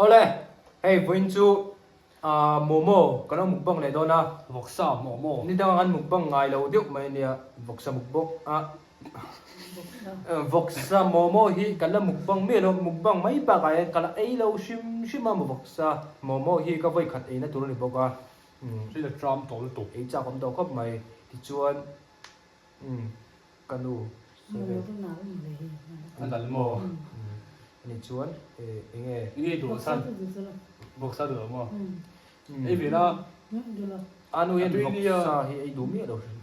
Awle, hei vawiin chu momo kan lo mukbang leh dawn a. Vawksa momo. Ni danga kan mukbang ngai lo deuh mai ania, vawksa mukbang a vawksa momo hi kan la mukbang miah lo, mukbang mai bakah hian ka la ei lo hrim hrim a, vawksa momo hi ka vawi khat eina tur a ni bawk a. Thil a tram tawh lutuk. Ei chak awm tawh khawp mai, tichuan Ka nu sawi ve. A nal maw? Ani chuan enge? Enge duh san? Vawksa duh lo maw? Ei ve la. A nu hian vawksa hi ei duh miah lo hrim.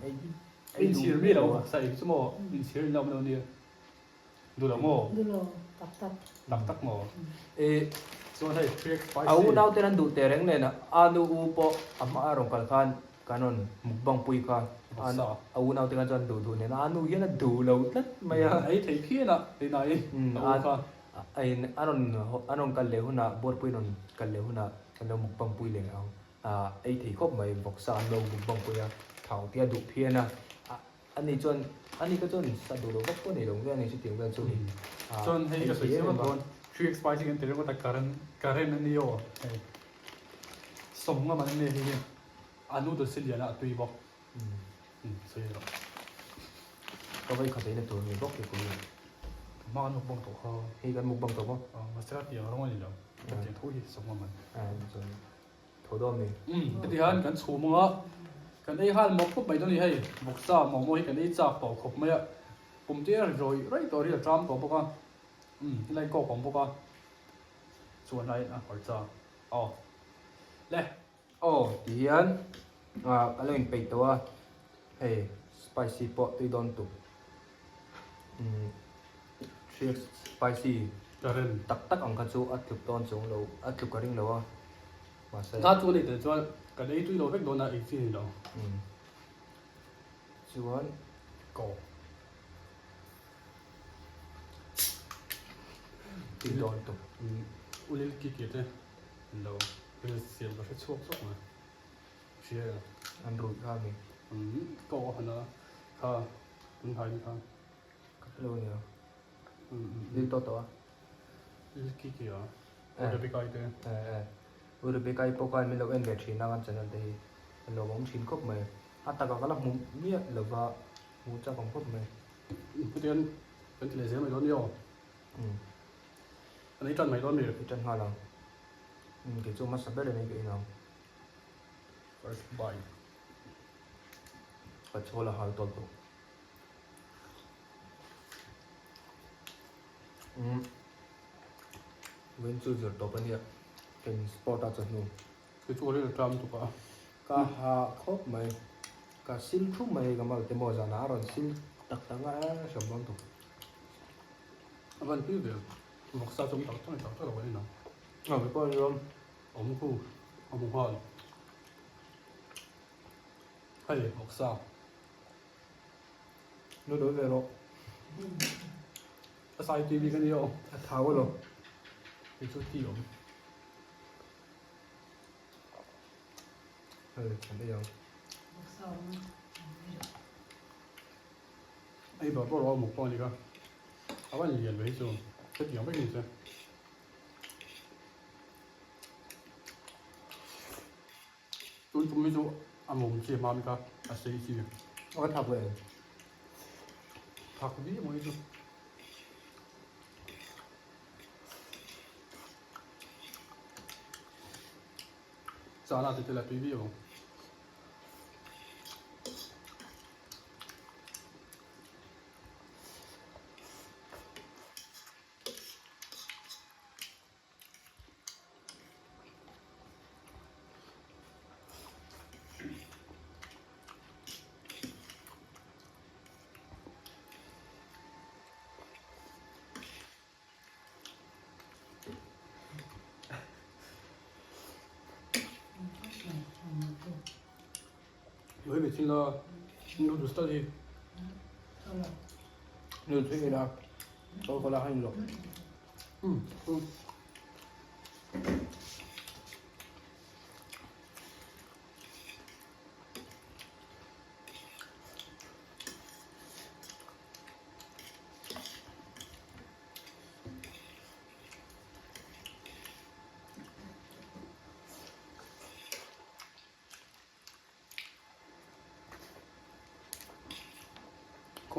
Ei inchhir miah lo vawksa ei chu maw? Inchhir in la awm lo nia. Duh lo maw? Duh lo, tak tak. Tak tak maw? Chuan hei trick spicy. A unau ten an duh teh reng nen a nu u pawh a hma a rawn kal khan kan rawn mukbang pui kha a unau te khan chuan duh duh nen a nu hian a duh lo tlat mai a. Ei thei phian a rinai a u kha. A rawn a rawn kal leh hunah buatpui rawn kal leh hunah kan lo mukbang pui leh ang. Ei thei khawp mai vawksa an lo mukbang pui a thau te a duh phian a. Ani chuan, ani ka chuan sa duh lo vak pawh nei lo nge ani chutiang vel chu ni. Chuan hei ka sawi chiang dawn, 3x spicy kan ti ringawt a current current a ni aw hei sawm ngam an nia hei hi a noodles hi lian a a tui bawk umm sawi rawh. Ka vawi khat eina tur ni bawk hi pui. Ka hma kan mukbang tawh kha. Hei kan mukbang tawh maw? Aw mahse ka tiang rawng a ni lo, ka tiang tho hi sawm ngam an. Chuan Tho dawn ni. Umm heti hian kan chhum anga kan ei nghal mawp mawp mai dawn a ni hei vawksa momo hi kan ei chak tawh khawp mai a pum te a ri rawih rawih tawh a ri a tram tawh bawk a umm helai kawk a awm bawk a chuan lai a hmarcha aw le. Aw ti hian ah ka lo inpeih tawh a hei spicy pawh tui dawn tuk umm hriat spicy tak tak ang kha chu a tluk dawn chuang lo a tluk ka ring lo a. Mahse. Hna chu a neih tel chuan kan ei tui lo vek dawn a, ei chi ni lo. Umm. Chuan ko. Tui dawn tuk. Umm. Ulil ki ki te lo ril siam ka hre chhuak zawk mai. Hria em? An rui kha mi. Umm. Ko a han a kha tun hnai ni kha. Ka hre lo nia. Umm. Lil tawh tawh a. Lil ki ki a. U Rebecca-i te. Eh eh. U Rebecca-i pawh khan min lo en ve thin a kan channel te hi. A lawmawm thin khawp mai. A takah ka la hmu miah lova hmu chak awm khawp mai. Hetiang kan ti leh zel mai dawn nia aw. Umm. An ei tan mai dawn mi? Ei tan nghal ang. Umm kei chu hmasa ber in ei ka in ang. First bite. Ka chhawl a hal tawlh tawh. Umm. Vawiin chu zir tawp a nia, kan sport a chawhnu. Kei chu ka rilru tlam tuk a. Ka ha khawp mai, ka sil thum mai ka mal te maw zanah a rawn sil tak tak a e hriam dawn tuk. A van tui ve, vawksa chu awm tak tak tak tak lo kan inang. A kei pawh an awm. Awm khu, a hmu nghal. Hei vawksa. Nu dawi ve rawh. A sai tui bik a ni aw. A thau alo. Kei chu ti awm. Hei kan ei ang. Ei ber ber aw muk pawh a ni ka. A van lian ve hi chu. Hetiang vek a ni che. Tun tum hi chu a mum chi hma mi kha a sei chi. A va thak ve. Thak viau mai chu. Chana te te la tui viau ang. Lối về xin là noodles tal hi. Noodles hi la. Tôi có là hành rồi.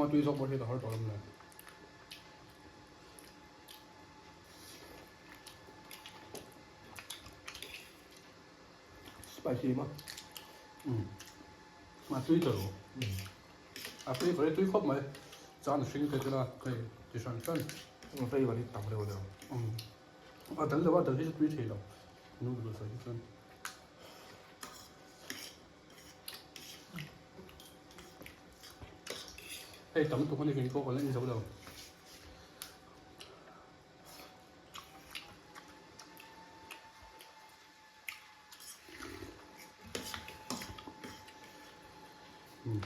Khawnga tui zawk pawh hriat a har tawh lo mawle. Spicy maw? Umm. A tui tawh lo. A flavor hi tui khawp mai. Chan hring te chula hei ti hran hran. A flavor hi tam deuh deuh. Umm. A dal lo a dal hi chu tui thei lo. Noodles ah hi chuan. Hei tam tuk a ni kei pawh ka la en zo lo.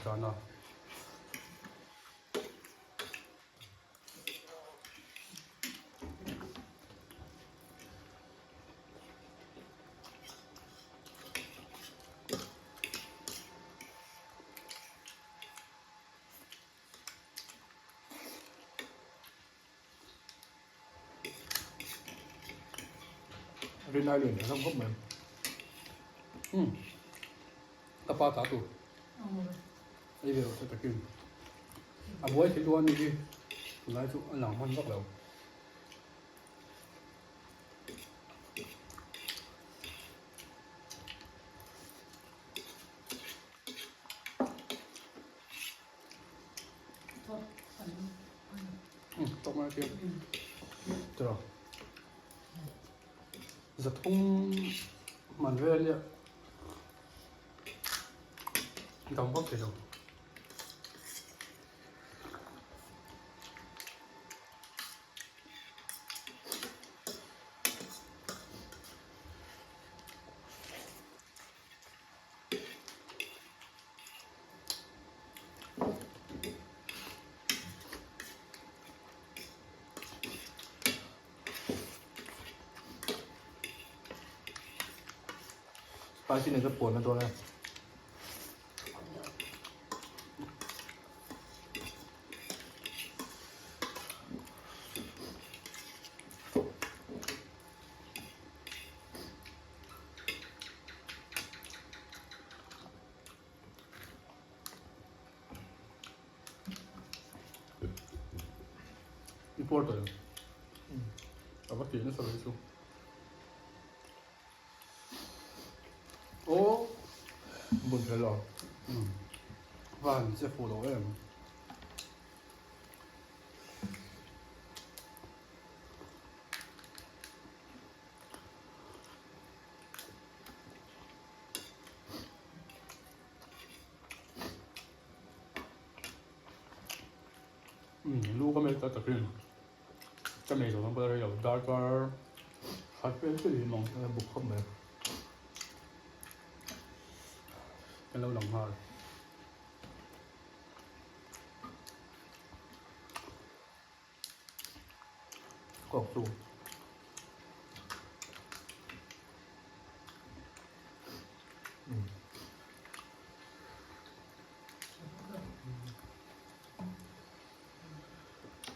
Tan a. Rinai lian tha hlawm khawp mai. Umm. Ka pa ta tur. Ei ve rawh se takin. A buai thei duh a ni hi. Tunlai chu a lang hman vak lo. Tawk mai tia. Tiraw. Zathum man vel ania. Dam vak thei lo. Spicy nen chuan puan na dawn e. I puar tawh em? A va ti nasa ve chu. Aw bun hle lo. Van che fuh lo em. Lu ka mei ta takin ka mei zawh ang pawh rei lo darkar khat vel chiah hi mawng buk khawp mai kan lo lang nghal. Kawk chu.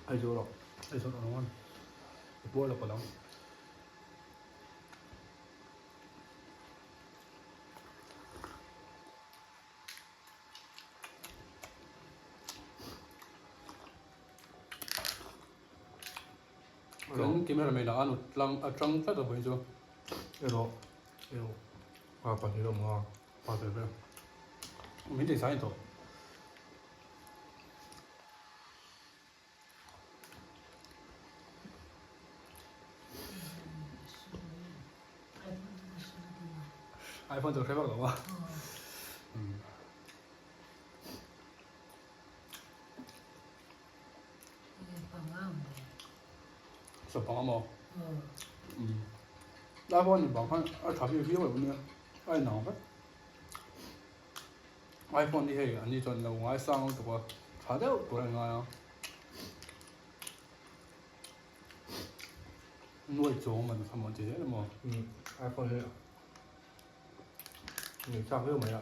Aizawl ah. Aizawl ah ang i puar lo palh ang. Kan camera man ah a nut tlang a tang tlat a vawiin chu. Erawh erawh a pahnih lam a. Pa ve ve. Min ti zai tawh. iPhone chu hre vak lo a. Sawpang amaw? Lai pawh a ni bang khan a tha bik viau lo nia, a inang vek. iPhone hi hei an ni chuan lo ngaisang lutuk a, tha deuh tur a inngai a. Nuai chuang man kha maw an ti zel emaw? iPhone hi nei chak viau mai a.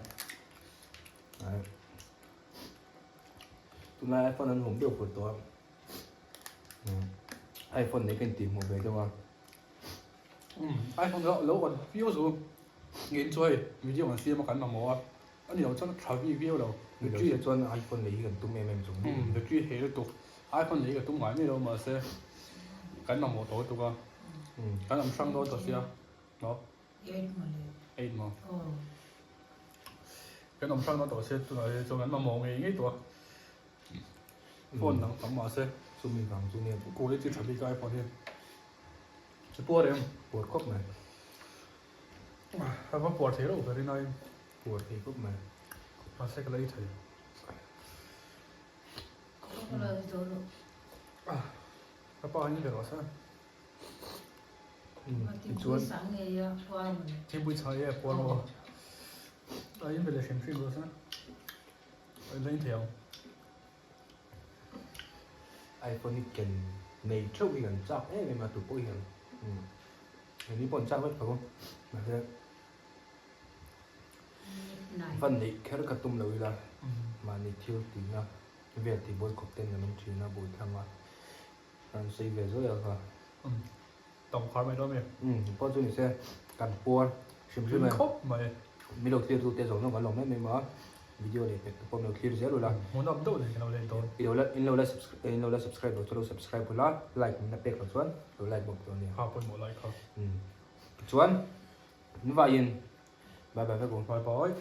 Tunlai iPhone an hum deuh fur tawh a. iPhone nei ka intih hmuh ve deuh a. iPhone lo on viau chu ngei chu hei video an siam a kan mamawh a, a ni lo chuan a tha vi viau lo. Battery ah chuan iPhone lei hi kan tum em em chung bawk. Umm battery hei lutuk. iPhone lei ka tum ngai mai lo mahse kan mamawh tawh lutuk a. Kan awm hrang dawn tawh sia. No? Eight maw le. Eight maw. Kan awm hrang dawn tawh sia tunah hi chuan kan mamawh ngei ngei tawh a. Phone dang tam mahse. Chumi vang chu nia. Quality tha bik a iPhone hi. Chu puar em? Puar khawp mai. A va puar thei reuh ber in aiin. Puar thei khawp mai. Mahse ka la ei thei. Ka pa in ve rawh se. Tichuan. Thingpui chhai e puar maw. A in ve leh hrim hrim rawh se. A la in thei ang. iPhone hi ken nei theuh hi kan chak em em a tu pawh hian hemi pawh an chak vek tho mahse van neih kher ka tum lo ila mahni thil tihna vel tih bawi khawp ten kan awm thin a bawi thlang a kan sawi ve zuai a kha. Tawng khar mai dawn mi. Umm pawh chu ni se kan puar hrim hrim e. Khawp mai. Mi lo thlir tu te zawng zawng kan lawm em em a video leh pek te pawh mi lo thlir zel ula. Hmun up deuh nen kan lo len dawn. I lo la in lo la in lo la subscribe lo chu lo subscribe ula like min la pek lo chuan lo like bawk dawn nia. Kha pawimawh like kha. Umm tichuan in vaiin bye bye vek u. Bye bye.